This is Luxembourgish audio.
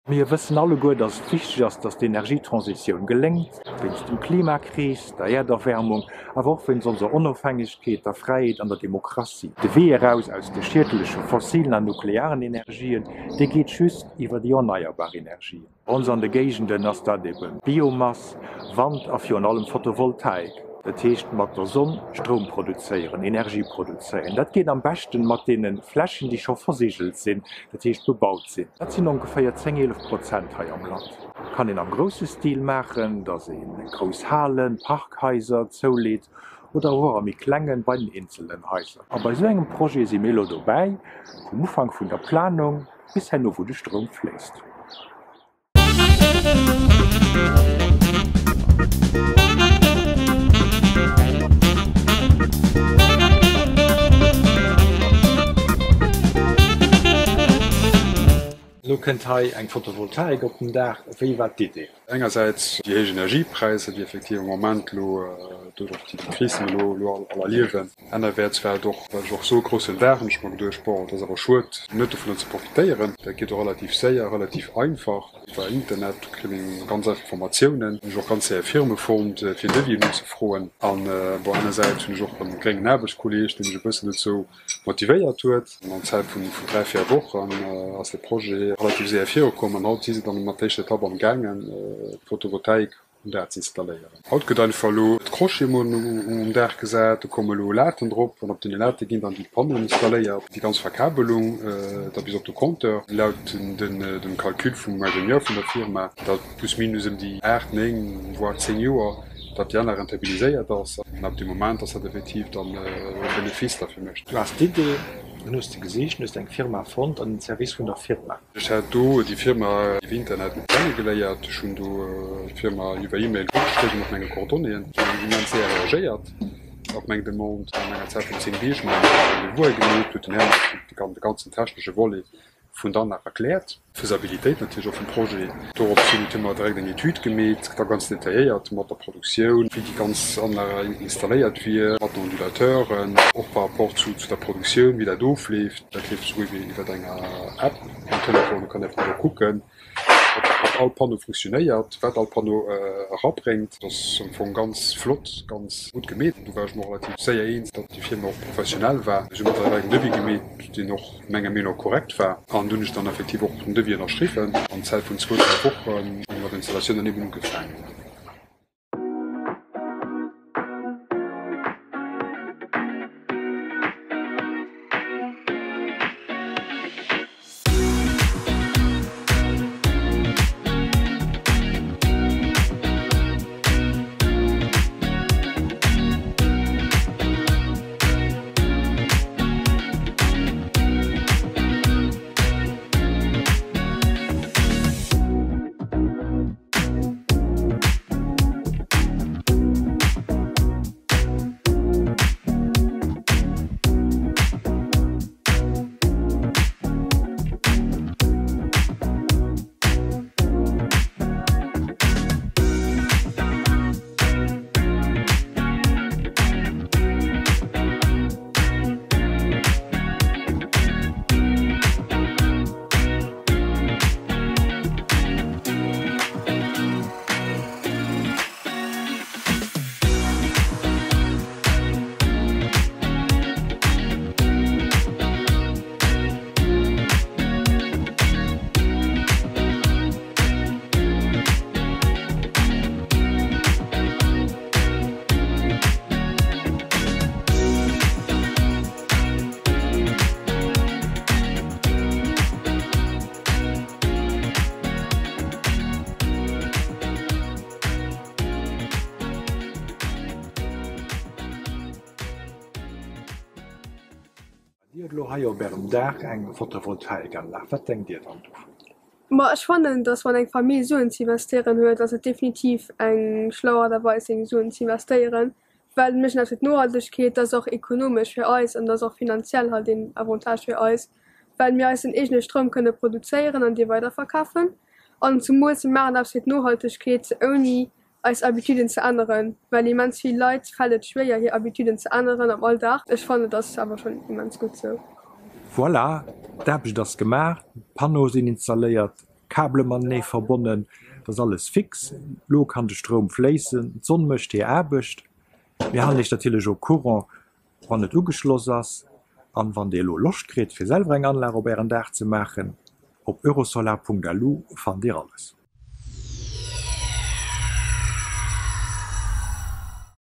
Mir wëssen alleguer, dass et wichteg ass, dass d'Energietransitioun geléngt, wéinst dem Klimakris, der Äerderwärmung, awer och wéinst onser Onofhängegkeet, der Fräiheet an der Demokratie. De Wee eraus aus de schiedleche fossilen an nuklearen Energien, dee geet just iwwer déi erneierbar Energien. Bei ons an de Géigenden ass dat eben Biomass, Wand a virun allem Photovoltaik. Dat heescht mat der Sonn Stroum produzéieren, Energie produzéieren. Dat geet am beschten mat deene Flächen, déi scho versigelt sinn, dat heescht bebaut sinn. Dat sinn ongeféier 10, 11 Prozent hei am Land. Kann een am grousse Stil maachen, datt ee grouss Halen, Parkhaiser zouleet oder och a méi klengen, bei den eenzelen Haiser. A bei esou engem Projet si mir elo dobäi, vum Ufank vun der Planung bis herno wou de Stroum fléisst. Elo kënnt hei eng Photovoltaik op den Daach. Wéi war d'Idee? Engersäits déi héich Energiepräisser, déi effektiv am Moment elo duerch och déi Kris, déi mer elo all erliewen. Anerwäerts war et och, well ech och esou e groussen Dag hunn, ech mer geduecht, bon, et ass awer schued, net dovunner ze profitéieren. Dat geet och relativ séier, relativ einfach iwwer Internet, do kritt een ganz einfach Informatiounen. Hunn ech och ganz séier Firme fonnt, fir Devisen unzefroen. An bon, anersäits hunn ech och e gréngen Aarbechtskolleeg, dee mech e bëssen dozou motivéiert huet. An Zäit vun 3, 4 Wochen ass de Projet relativ séier virukomm an haut si se dann mat der éischter Etapp am gaangen, d'Photovoltaik um Daach ze installéieren. Haut gëtt einfach elo d'Crochet mol um Daach gesat, do komme elo Laten drop an op deene Late ginn dann déi Panneauen installéiert. Déi ganz Verkabelung da bis op de Compteur, laut dem Calcul vum Ingenieur vun der Firma, dat plus minus ëm déi 8, 9, voire 10 Joer, datt déi aner rentabiliséiert ass. An ab deem Moment ass dat effektiv dann e Benefice da fir mech. Du has d'Idee, dann hues de gesicht, dann hues de eng Firma fonnt an den Service vun der Firma. Ech hat do déi Firma iwwer Internet kennegeléiert. Ech hunn do d'Firma iwwer E-Mail ugeschriwwen mat menge Coordonnéeën. Si hunn immens séier reagéiert op meng Demande. An enger Zäit vun 10 Deeg hu mer e Rendez-vous gemeet, huet den Här mer de ganzen technesche Volet vun der Anlag erkläert. D'Faisabilitéit natierlech och vum Projet. Dorops hin hu mer direkt eng Etüd gemeet, da ganz detailléiert mat der Produktioun, wéi déi ganz Anlag installéiert wier, mat den Ondulateuren, och par rapport zu der Produktioun, wéi dat ofleeft. Dat leeft esouguer iwwer eng App um Telefon, do kann ee einfach do kucken, ob all Panneau funktionéiert, wat all Panneau erabréngt. Dat ass am Fong ganz flott, ganz gutt gemeet. Do war ech mer och relativ séier eens, datt déi Firma och professionell war. Ech hu mat der direkt en Devis gemeet, deen och menger Meenung no korrekt war. An dunn hunn ech dann effektiv och den Devis ënnerschriwwen. An Zäit vun zwou, dräi Wochen hu mer d'Installatioun dann eben ugefaangen. Dir hutt elo hei op Ärem Daach eng Photovoltaikanlag. Wat denkt Dir dann dovun? Ma ech fannen, dass wann eng Famill Suen ze investieren huet, ass et definitiv eng schlau Art a Weis seng Suen ze investéieren, well mir méchen dat fir d'Nohaltegkeet, dat ass och ekonomesch fir eis an dat ass och finanziell halt een Avantage fir eis, well mir eisen eegene Stroum kënne produzéieren an dee weiderverkafen an zumools mir maachen eppes fir d'Nohaltegkeet ouni eis Habituden ze änneren, well immens vill Leit fält et schwéier hir Habituden ze änneren am Alldag. Ech fannen et ass awer schonn immens gutt sou. Voilà, d'Aarbecht ass gemaach, d'Panneaue sinn installéiert. Kabele matenee verbonnen, et ass alles fix. Lo kann de Stroum fléissen, d'Sonn mécht hir Aarbecht. Mir halen iech natierlech au courant, wann et ugeschloss ass. An wann dir elo Loscht kritt fir selwer eng Anlag op ären Daach ze maachen, op eurosolar.lu fannt dir alles.